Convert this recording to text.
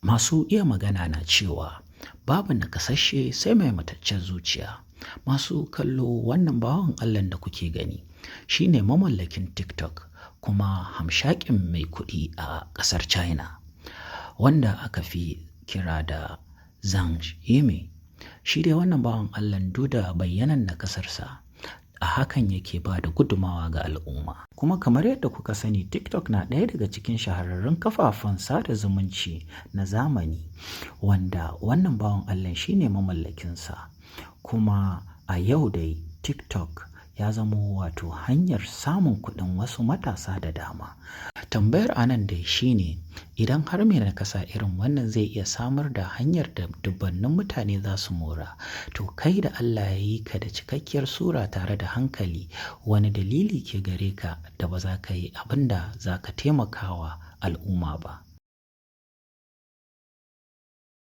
Masu iya magana na cewa babu nakasasshe sai mai mataccen zuciya. Masu kallo, wannan bawan Allahn da kuke gani shine mamallakin TikTok kuma hamshakin mai kuɗi a ƙasar China, wanda aka fi kira da Zhang Yiming. Shi dai wannan bawan Allahn, duk da bayyanan nakasarsa, a hakan yake ba da gudumawa ga al'umma. Kuma kamar yadda kuka sani, TikTok na ɗaya daga cikin shahararrun kafafen sada zumunci na zamani, wanda wannan bawan Allah shine mamallakinsa. Kuma a yau dai TikTok ya zamo wato hanyar samun kuɗin wasu matasa da dama. Tambayar anan dai shine, idan har mai nakasa irin wannan zai iya samar da hanyar da dubbannin mutane za su mora, to kai da Allah ya yi ka da cikakkiyar sura tare da hankali, wani dalili ke gare ka da ba za ka yi abin da za ka taimakawa al'umma ba?